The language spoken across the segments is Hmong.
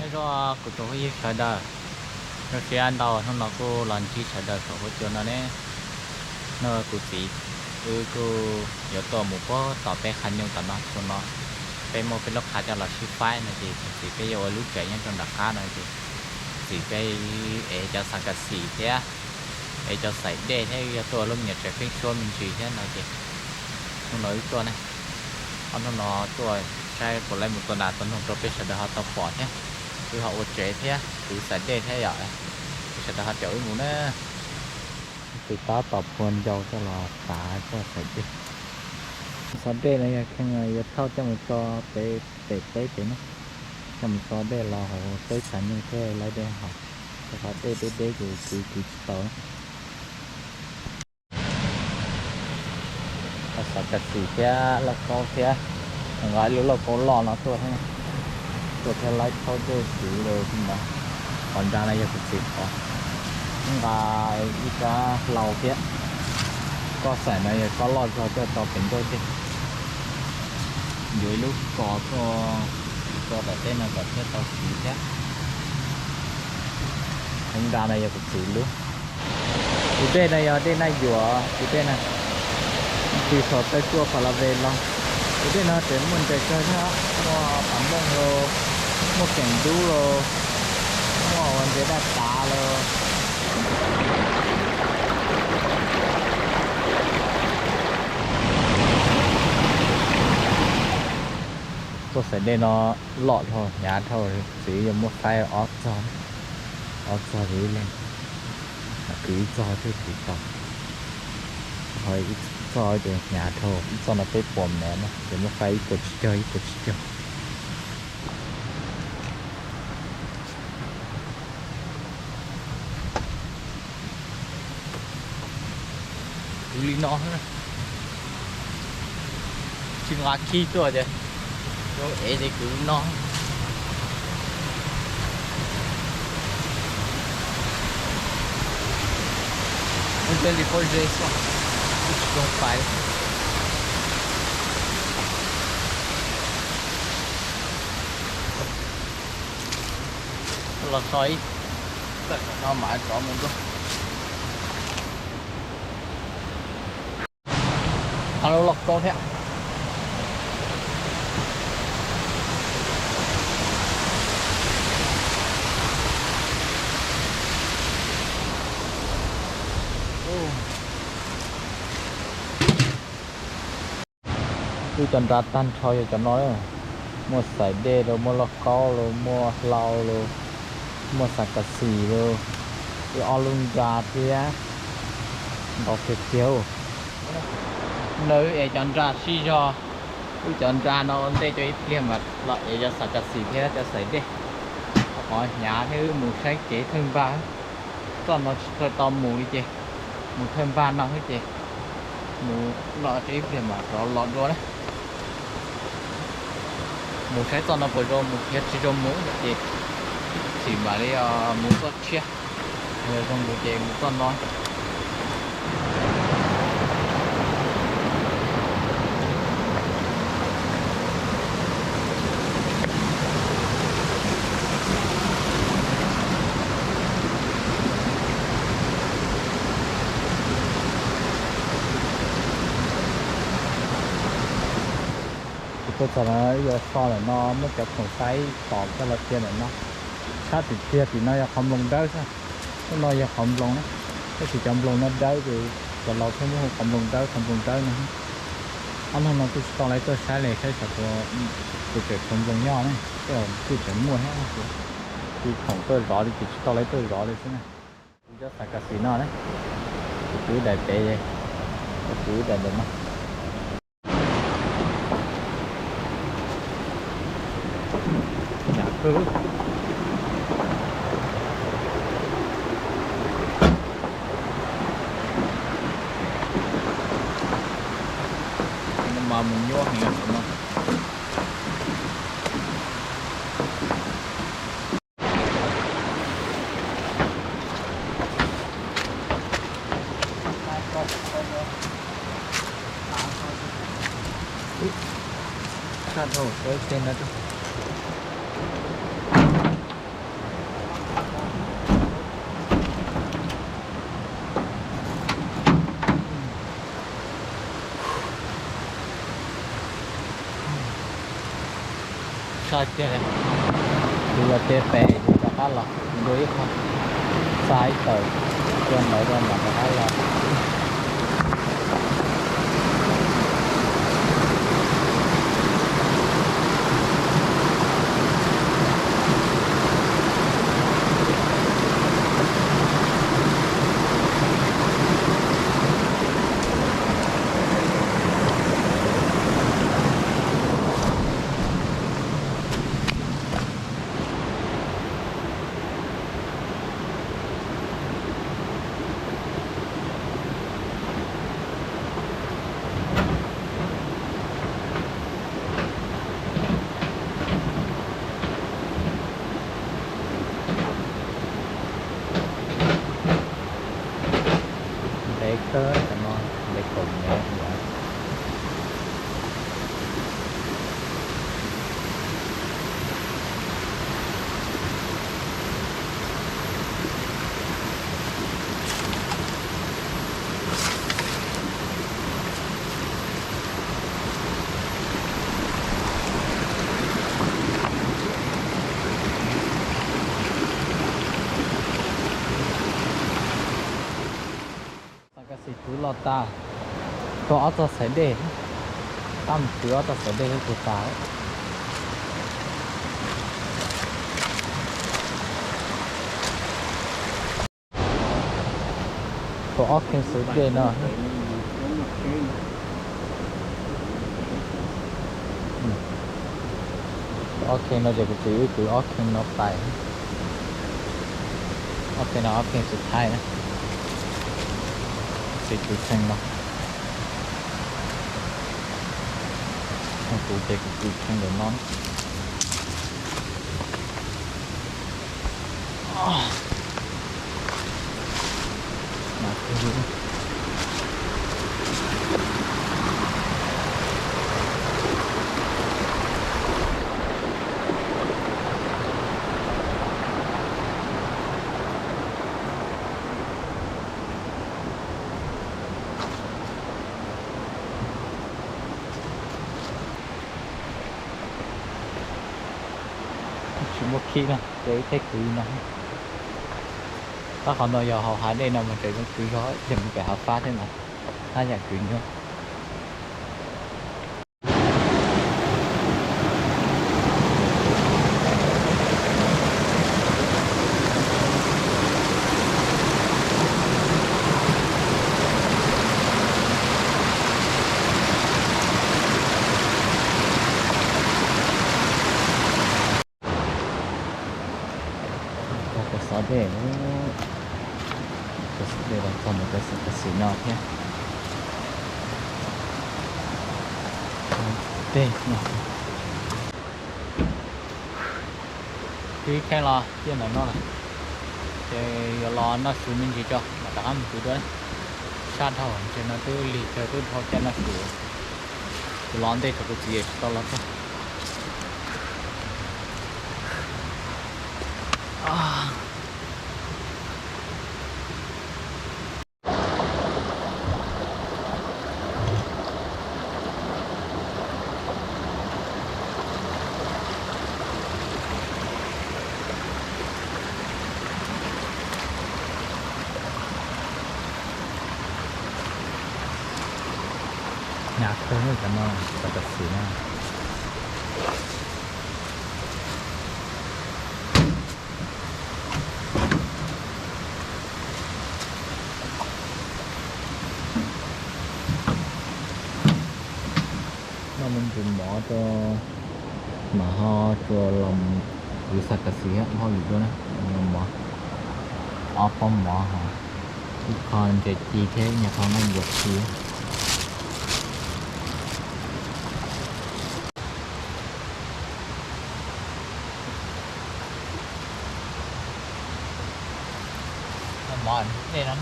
Zoj kuv tsoom phooj ywg sawv daws, zoo siab ntau hnub no kuj los ntsib sawv daws saum huab cua no ne. Hnub no kuv txiv wb kuj yuav tuaj mus puag tom peb qhav nyuj tom no xwb no. Peb muaj peb lub qhav coj los sib faib no ces kuv txiv peb yuav ua lub tsev nyob rau nram qab no ces kuv txiv peb ev cov xav kas xim thiab ev cov xaim dej thiab yuav tuaj ua lub me nyuam tsev pheeb suab me ntsis thiab no ces hnub no wb tuaj ne. Ob hnub no tuaj saib puas laib mus tua nas tua noog rau peb sawv daws ho tau pom thiab. Wb ho ua tsev thiab kwv xaim dej thiab yom. Peb sawv daws ho caum wb mus na. Tus tab tom phua ncau coj los tav txoj xaim dej. Xav dej no yog kheej yuav thauj coj mus tso pem peb pem na, coj mus tso dej los hauv peb qhav nyuj thiab laib dej haus, rau qhov dej deb deb ces kwv kwv tsis tau. Xav kas xim thiab lauj kaub thiab, nqa ib lub lauj kaub loj no tuaj thiab, tuaj thiab laib thaub dej kwv los ntawd. Qhov nra no yog kuv txiv qhov, nqa ib rab hlau thiab. Txoj xaim no yog txoj loj zog coj tso pem nrauj dej. Yuav ib lub kos tuaj tso tom teb no kom thiaj tau kwv thiab. Qhov nra no yog kuv txiv lub. Tus dej no yog dej Naj Yuam, tus dej no tsis saum taw tsua Pha La Ve los. Tus dej no tseem muaj ntses kawg thiab, muaj pas mooj los, muaj keem dub los, muaj ua ntses daj tav los. Txoj xaim dej no loj dhau hnyav dhau, txiv yuav muab faib ob txog, ob txog ces ib leeg kwv ib txog thiaj kwv tau. Ho ib txog ces hnyav dhau, ib txog no peb puas mev na, ces muab faib ib puas tsib caug ib puas tsib caug. Kwv li no, tsis nqa khib tuaj ces, zoo ev ces kwv li no. Ua ntej li pob zeb xwb, kuj tsis zoo pais. Los so ib tawm no mam rov mus dua. Qhov no lauj kaub thiab. Wb cov nra tag nrho yog cov no, muaj xaim dej los, muaj lauj kaub los, muaj hlau los, muaj xav kas xim los, wb ob lub nra thiab. Ntau tiag tiag. Ntawd wb ev cov nra sib zog, wb cov nra no ua ntej rau ib pliag mas los ev cov xav kas xim thiab cov xaim dej. Qhov hnyav thiab wb mus saib kev thawj npag, txoj no tsis tau mus li ces mus thawj npag no xwb ces mus no rau ib pliag mas rov los dua na. Mus saib txoj no puas zoo mus, yog tsis zoo mus ces tsim mam li mus txoj tshiab, yog zoo mus ces mus txoj no. Kuv tuaj txog no yuav so lawm no, muab cov khoom faib tom coj los cia lawm no. Sab tim tiag tim no yog qhov nploos dawb xwb. Lub no yog qhov nploos na, tab sis cov nploos no dawb ces cov laus thiaj muab hu qhov nploos dawb, qhov nploos dawb no. Ob hnub no kuj tsis tau lawv tuaj saib li, saib xyov puas tseem tshuav nploos nyob ne, tej zaum kuj tseem muaj thiab, kuv khoom tuaj zov li ces tsis tau lawv tuaj zov li xwb na. Kuv cov xav kas xim no na, kuv kwv daim pem, kuv kwv daim ntawm no. Hnyav kawg. Mas mus nyuaj heev no. Saj dhau, tso ib teg no rau. Tso tiag li, kuv los tiag pem ces rov qab los dua ib qho, xa ib tawm cua ntawd rau mam rov qab los. Ntev kawg cov no, ntev kaum mev yom. Xav kas xis kwv los tas, tau ob txoj xaiv dej, tab mus kwv ob txoj xaiv dej ib tug tas. Tau ob kheej xaiv dej no. Ob kheej no ces kuv txiv wb kwv ob kheej no pais. Ob kheej no ob kheej xub thaib na. Txiv kwv kheej no. Kuv ces kuv kwv kheej ntawm no. Tsis muaj khib na, ces ib teg kwv no. Tab qhov no yog hauv hav dej no mas tseem zoo kwv zog, ces mus pem hav fab thiab mas haj yam kwv nyuaj. Tau cov xov dej, cov xov dej los txog ntawm cov xov kas xis no thiab. Tej no, kwv kheej los ciaj ntawm no lawm, ces yuav los noj su me ntsis tso mam rov qab mus kwv dua. Sab dhau, ntshe no twb lig kawg twb dhau caij noj su. Kuv los ntej tso kuv txiv tsis tau los thiab. Hnyav kawg cov no, cov kas xis no. Noj me ntsis mov rau mam ho tsuas los kwv xav kas xis hauj lwm dua na. Mov, ob pob mov, ib qho ntses ci thiab nyuag qho nqaij ncuav ci. Mov dej no.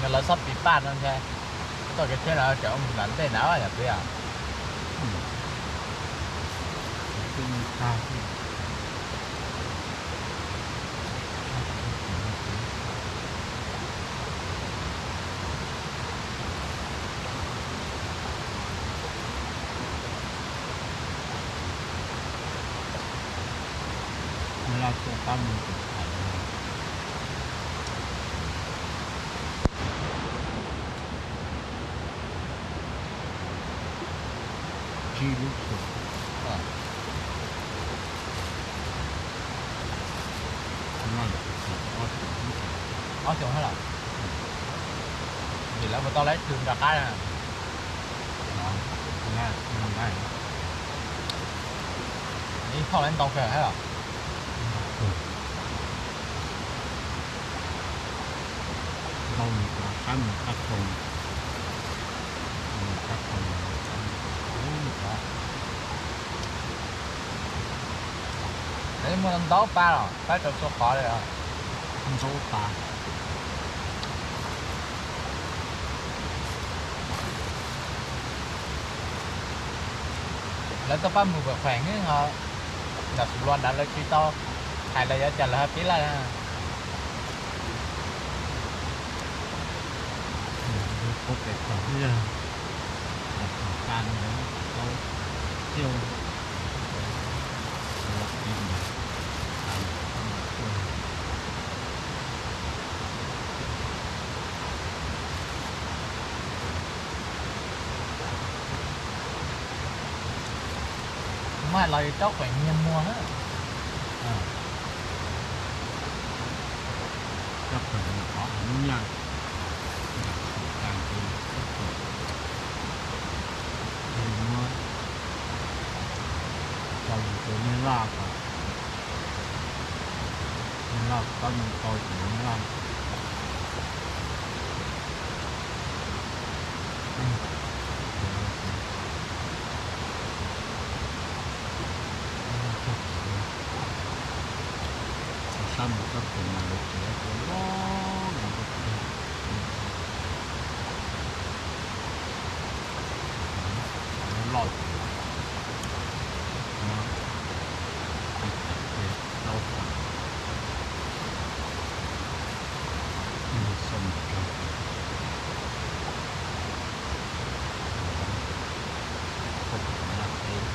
Yog lawv txhob piv paj no ntshe txoj kev tsheb no tseem mus nram ntej na yog peb. Laj tuaj pab mus tus thaiv. Tsib lub xyoo. Ob xyoo thiab los? Vim lawv puas tau laib tw nram qab? Ib phauj laib ntau kawg thiab los? Ntau mus qab mus qab khoom, mus qab khoom. Lawv muaj ntau pab los pab rau txhua qhov li. Ntau pab. Lawv tuaj pab mus pem kheem ho, nram Xus Luas nrad lawv tsis tau hais los yuav cas lawv ho pib lawm. Puag pem kheem yog, nram kheem tas ntawd tsis tau ciaj. Kuv mas los yus tsob qees nyiag muag na. Tsob qees nyuam qhuav hauv lub nyaj, nram Xus Luas ces tsob qees, muab tso yus tus niag laj kom, niag laj txhob mus tau ces niag laj. Sab mus tsob qees mas lawv tsev ua loj los. Loj, loj, rau tam, xo mus rau, laj teb,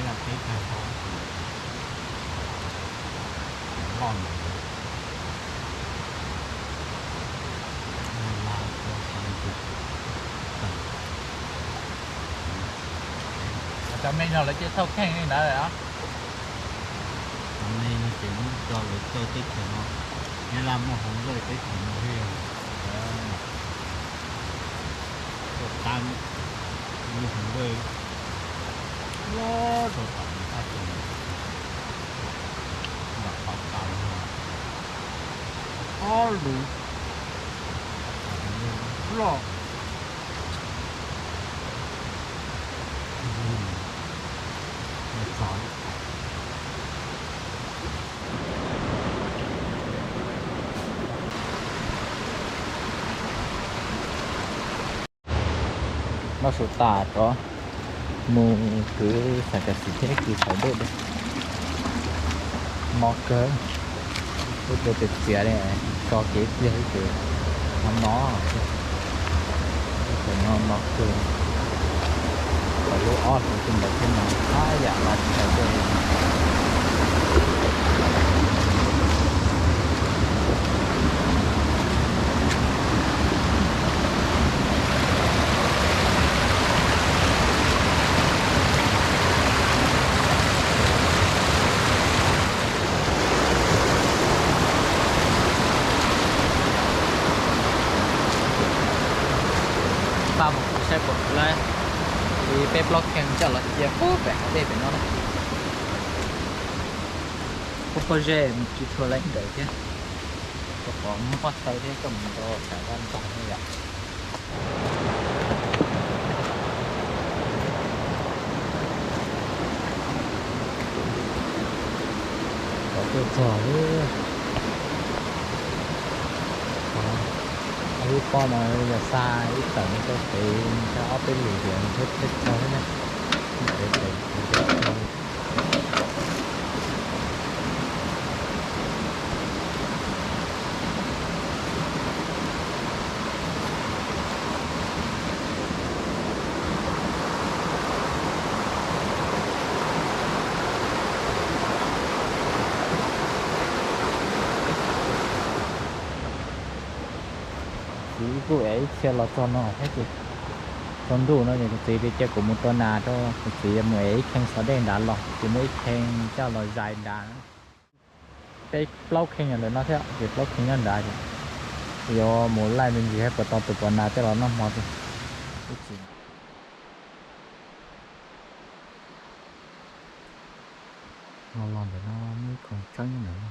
laj teb tag nrho, loj ntawd. Cov me no lawv cia thauj kheej li ntawd os. Cov me no ces muab tso lawv txawj teb chaws no, nyob Laj muaj hauv nqaij teb chaws no thiab. Tuaj tab lub hauv nqaij, rau tom thaj chaw, nram qhov tas ob lub, loj. Noj su tas rov mus kwv xav kav xim thiab kwv sawv dej. Mob kawg, ib tua txias txias li, tso kev pliag ib ces mob mob, ib tus no mob kawg. Thaum lub ob hlis tus ntawd thiab mas haj yam ua tsis tau dej li. Pab mus kuv saib puas kuv lawv li peb plaub kheej coj los cia puag pem hav dej pem no na. Pob pob zeb mus tsis tshua laib nkawd thiab, rau qhov muab pob taw thiab coj mus nto tas zaj ntog na yom. Tau tuaj txog lawm. Lub pob no yog xa ib tawm no rau pem, xa ob peb lwm tias thiab txog thiab ne. Pem pem pem pem txog. Txiv kuj ev ib txhia los txog no thiab ces tsaus ntuj no ces kuv txiv tias cia kuv mus tua nas rau, kuv txiv yuav mus ev ib khee xov dej nrad los, ces muaj ib khee coj los zais nrad. Peb plaub khee lawm no thiab ces plaub khee nyob nrad ces yuav mus laij me ntsis thiab puas tau tus puas nas coj los noj hmo xwb. Los los ntawm no muaj ib khoom tshawb nyob ntawm no.